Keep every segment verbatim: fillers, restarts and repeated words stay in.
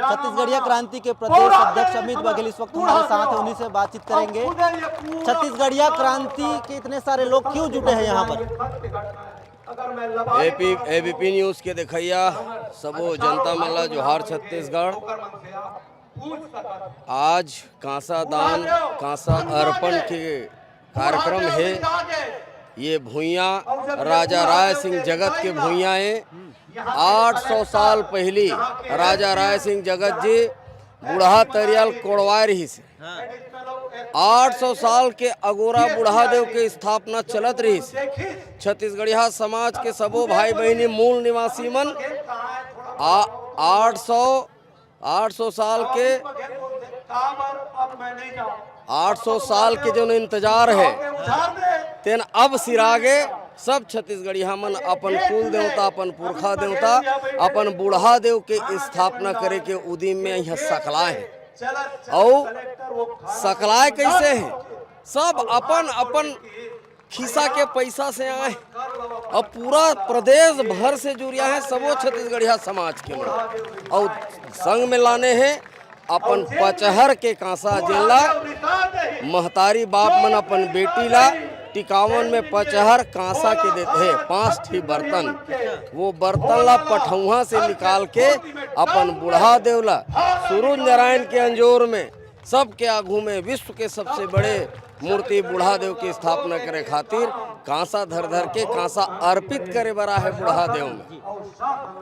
छत्तीसगढ़िया क्रांति के प्रदेश अध्यक्ष अमित बघेल इस वक्त हमारे साथ हैं, उन्हीं से बातचीत करेंगे। छत्तीसगढ़िया क्रांति के इतने सारे लोग क्यों जुटे हैं यहाँ पर? एपी एबीपी न्यूज के देखइया सबो जनता मन ला जोहार छत्तीसगढ़। आज कांसा दान, कांसा अर्पण के कार्यक्रम हे। ये भुइयां राजा राय सिंह जगत के भुइयां हे। आठ सौ साल पहिली राजा राय सिंह जगत जी बुढ़ा तरिया ल कोड़वाए रहिस हे। आठ सौ साल के अगोरा बुढ़ा देव के स्थापना चलत रहिस हे। छत्तीसगढ़िया समाज के सबो भाई बहिनी, मूल निवासी मन आ आठ सौ आठ सौ साल के आठ सौ साल के जोन इंतजार हे, तेन अब सिरागे। सब छत्तीसगढ़िया मन अपन कुल देवता, अपन पुरखा देवता, अपन बुढ़ा देव के स्थापना करे के उदिम में यहाँ सकलाए हे। अउ सकलाए कैसे हे? सब अपन अपन खिसा के पैसा से आए। अब पूरा प्रदेश भर से जुरिया हे सबो छत्तीसगढ़िया समाज के मन, अउ संग में लाने हे अपन पचहर के कांसा, जेला महतारी बाप मन अपन बेटी ला टिकावन में पचहर कांसा के देते हे, पांच ठी बर्तन। वो बर्तन ला पठौहा से निकाल के अपन बुढ़ा देव ला सूरज नारायण के अंजोर में सबके आगू में विश्व के सबसे बड़े मूर्ति बुढ़ा देव की स्थापना करे खातिर कांसा धर धर के कांसा अर्पित करे बर आहे बुढ़ा देव में।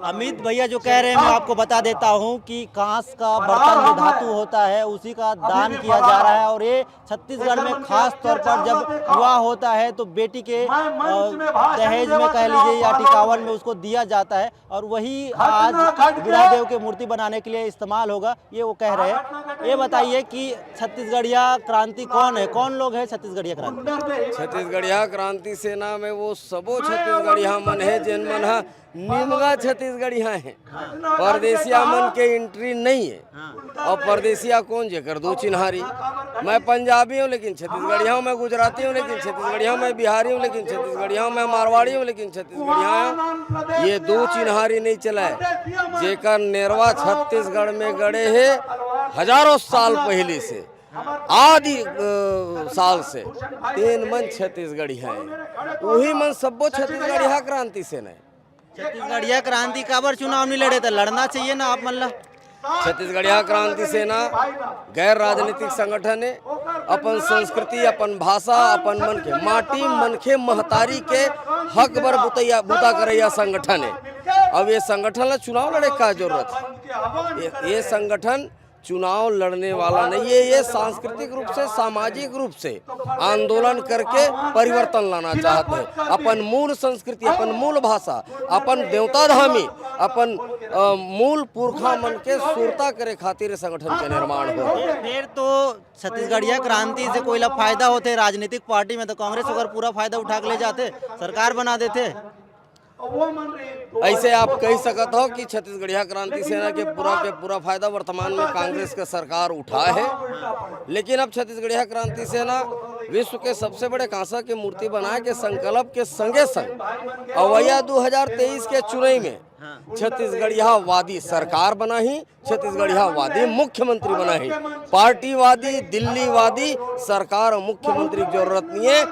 अमित भैया जो कह रहे हैं, मैं आपको बता देता हूँ कि कांस का बर्तन जो धातु होता है, उसी का दान किया जा रहा है। और ये छत्तीसगढ़ में खास तौर पर जब विवाह होता है तो बेटी के अ, दहेज में कह लीजिए या टिकावन में उसको दिया जाता है, और वही आज बुढ़ा देव के मूर्ति बनाने के लिए इस्तेमाल होगा, ये वो कह रहे हैं। ये बताइए कि छत्तीसगढ़िया क्रांति कौन है, कौन लोग हैं छत्तीसगढ़िया क्रांति? छत्तीसगढ़िया क्रांति सेना में वो सबो छत्तीसगढ़िया मन हे, जेन मन ह निमगा छत्तीसगढ़िया हे। परदेसिया मन के एंट्री नहीं है। और परदेसिया कौन? जेकर दू चिन्हारी। मैं पंजाबी हूँ लेकिन छत्तीसगढ़िया हूँ, मैं गुजराती हूँ लेकिन छत्तीसगढ़िया हूँ, मैं बिहारी हूँ लेकिन छत्तीसगढ़िया हूँ, मैं मारवाड़ी हूँ लेकिन छत्तीसगढ़िया हूँ। ये दू चिन्हारी नहीं चलाए। जेकर नेरवा छत्तीसगढ़ में गड़े हे हजारों साल पहले से, आदि अ, साल से, तेन मन छत्तीसगढ़िया हे। वही मन सब्बो छत्तीसगढ़िया क्रांति सेना हे। छत्तीसगढ़िया क्रांति काबर चुनाव नहीं लड़े? तो लड़ना चाहिए ना आप मन ला। छत्तीसगढ़िया क्रांति सेना गैर राजनीतिक संगठन हे। अपन संस्कृति, अपन भाषा, अपन मन के माटी, मनखे महतारी के हक बर बुतैया, बुता करैया संगठन हे। अब ये संगठन ला चुनाव लड़े का जरूरत हे? ये, ये संगठन चुनाव लड़ने वाला नहीं है। ये सांस्कृतिक रूप से, सामाजिक रूप से आंदोलन करके परिवर्तन लाना चाहते हैं। अपन मूल संस्कृति, अपन मूल भाषा, अपन देवता धामी, अपन अ, मूल पुरखा मन के सुरता करे खातिर संगठन के निर्माण हो। फिर तो छत्तीसगढ़िया क्रांति से कोई ला फायदा होथे? राजनीतिक पार्टी में तो कांग्रेस अगर पूरा फायदा उठा के ले जाथे, सरकार बना देथे। ऐसे आप कह सकत हो कि छत्तीसगढ़िया क्रांति सेना के पूरा के पूरा फायदा वर्तमान में कांग्रेस के सरकार उठा है, लेकिन अब छत्तीसगढ़िया क्रांति सेना विश्व के सबसे बड़े कांसा के मूर्ति बनाए के संकल्प के संगे संग अवैया दू हजार तेईस के चुनाव में छत्तीसगढ़िया वादी सरकार बनाही, छत्तीसगढ़िया वादी मुख्यमंत्री बनाही। पार्टीवादी, दिल्लीवादी सरकार और मुख्यमंत्री की जरूरत नहीं है।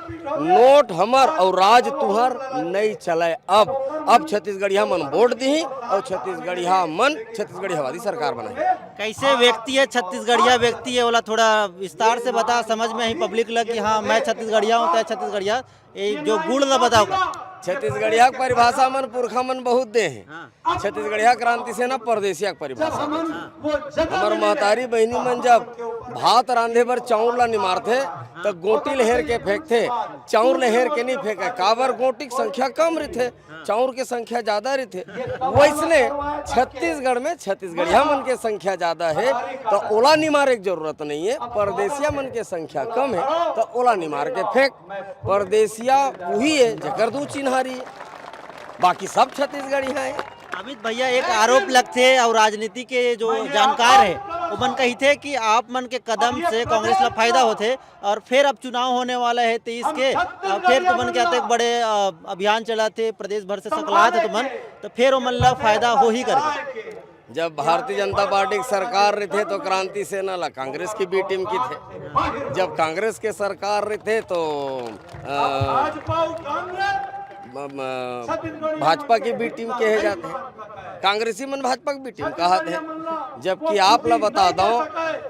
नोट हमर और राज तुहर नहीं चले। अब अब छत्तीसगढ़िया मन वोट दी और छत्तीसगढ़िया मन छत्तीसगढ़िया वादी सरकार बनाही। कैसे व्यक्ति है, छत्तीसगढ़िया व्यक्ति है, वाला थोड़ा विस्तार से बता, समझ में ही पब्लिक लग कि हाँ, मैं छत्तीसगढ़िया हूँ, तय छत्तीसगढ़िया, ये जो गुण ला बताओ। छत्तीसगढ़िया के परिभाषा मन पुरखा मन बहुत दे हैं। हाँ। छत्तीसगढ़िया क्रांति सेना परदेसिया के परिभाषा। हाँ। हमर महतारी बहिनी मन जब भात रांधे बर चाउर ला निमारथे, त गोटी ल हेर के फेंकथे, चाउर ल हेर के नहीं फेंके। काबर? गोटी के संख्या कम रहिथे, चाउर के संख्या ज्यादा रहिथे। वैसने छत्तीसगढ़ में छत्तीसगढ़िया मन के संख्या ज्यादा है, त ओला निमारे के जरूरत नहीं है। परदेसिया मन के संख्या कम है, त ओला निमार के फेंक। परदेसिया वही है जेकर दू चिन्हारी है, बाकी सब छत्तीसगढ़िया है। अमित भैया, एक आरोप लगथे और राजनीति के जो जानकार है, वो मन कहिथे कि आप मन के कदम से कांग्रेस ला फायदा होथे और फिर अब चुनाव होने वाला है तेईस के, और फिर तुमन के अतेक बड़े अ, अभियान चलाथे, प्रदेश भर से सकलात है तुमन, तो फिर ओमन ला फायदा होही करके। जब भारतीय जनता पार्टी के सरकार रहिथे तो क्रांति सेना ला कांग्रेस के बी टीम किथे, जब कांग्रेस के सरकार रहिथे तो अ, म- म- भाजपा के बी टीम कहे जाथे, कांग्रेसी मन भाजपा के बी टीम कहत हे। जबकि आप ला बता दो,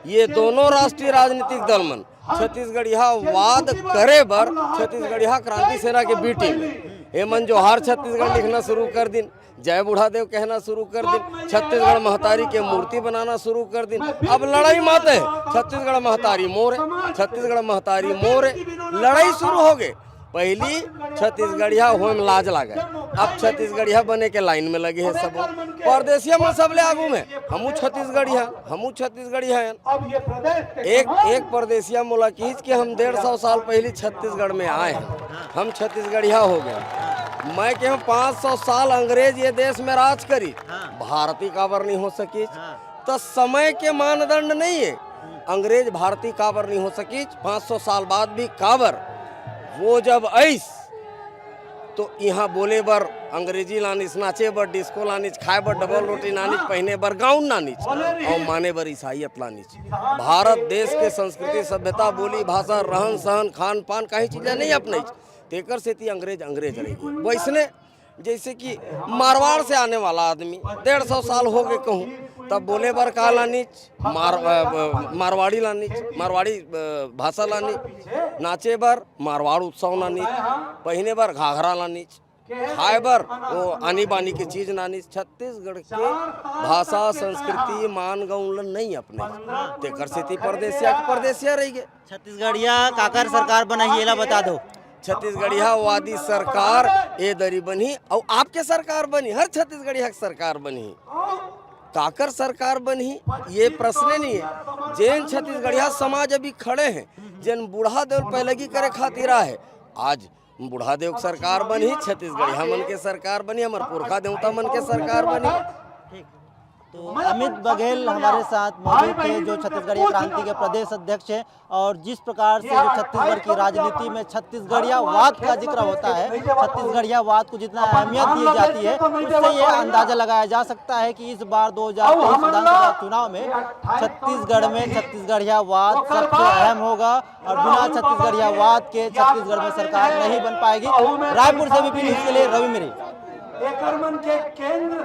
ये दोनों राष्ट्रीय राजनीतिक दल मन छत्तीसगढ़िया वाद करे बर छत्तीसगढ़िया क्रांति सेना के बी टीम हे। ये मन जोहार छत्तीसगढ़ लिखना शुरू कर दिन, जय बूढ़ा देव कहना शुरू कर दिन, छत्तीसगढ़ महतारी के मूर्ति बनाना शुरू कर दिन। अब लड़ाई मत हे, छत्तीसगढ़ महतारी मोर हे, छत्तीसगढ़ महतारी मोर हे, लड़ाई शुरू हो गए। पहली छत्तीसगढ़िया होए में लाज लागे, अब छत्तीसगढ़िया बने के लाइन में लगे हे सब। परदेसिया मन सबले आगू में, हमू छत्तीसगढ़िया, हमू छत्तीसगढ़िया हन। अब ये प्रदेश के एक कमाल एक परदेसिया मोला कहिस कि हम डेढ़ सौ साल पहली छत्तीसगढ़ में आए हैं, हम छत्तीसगढ़िया हो गए। मैं कहूँ, पाँच सौ साल अंग्रेज ये देश में राज करी, हाँ। भारती काबर नहीं हो सकी? हाँ। तो समय के मानदंड नहीं है, अंग्रेज भारती काबर नहीं हो सकी? पाँच सौ साल बाद भी काबर? वो जब आइस तो इहाँ बोले बर अंग्रेजी लानिस, नाचे बर डिस्को लानिस, खाए बर डबल रोटी लानिस, पहने बर गाउन लानिस, और माने बर ईसाइत लानिस। भारत देश के संस्कृति, सभ्यता, बोली, भाषा, रहन सहन, खान पान, कहीं चीज नहीं अपनाइस। तेकर सेती अंग्रेज अंग्रेज रह गए। वैसने जैसे कि मारवाड़ से आने वाला आदमी डेढ़ सौ साल हो गए कहूँ, तब बोले बर का लानिस? मार-, अ, अ, मारवाड़ी लानिस, मारवाड़ी, अ, भाषा लानिस, नाचे बर मारवाड़ उत्सव लानिस, पहिने बर घाघरा लानिस, खाए बर वो आनी बानी के चीज लानिस। छत्तीसगढ़ के भाषा, संस्कृति, मान गौन ल नहीं अपने, तेकर सेती परदेसिया के परदेसिया रह गए। छत्तीसगढ़िया काकर सरकार बनाही, एला बता दो। छत्तीसगढ़िया वादी सरकार ए दरी बनही, अउ आपके सरकार बनही, हर छत्तीसगढ़िया के सरकार बनही। काकर सरकार बनही, ये प्रश्न नहीं है। जेन छत्तीसगढ़िया समाज अभी खड़े हैं, जेन बूढ़ा देव पैलगी करे खातिर आए, आज बूढ़ा देव के सरकार बनही, छत्तीसगढ़िया मन के सरकार बनही, हमर पुरखा देवता मन के सरकार बनही। ठीक। तो अमित बघेल हमारे साथ मौजूद थे, जो छत्तीसगढ़िया क्रांति के प्रदेश अध्यक्ष हैं, और जिस प्रकार से जो छत्तीसगढ़ की राजनीति में छत्तीसगढ़िया वाद का जिक्र होता है, छत्तीसगढ़िया वाद को जितना अहमियत दी जाती है, उससे ये अंदाजा लगाया जा सकता है कि इस बार दो हज़ार तेईस विधानसभा चुनाव में छत्तीसगढ़ में छत्तीसगढ़िया वाद सबसे अहम होगा और बिना छत्तीसगढ़िया वाद के छत्तीसगढ़ में सरकार नहीं बन पाएगी। रायपुर से विपिन के लिए रवि मेरी। एकर मन के केंद्र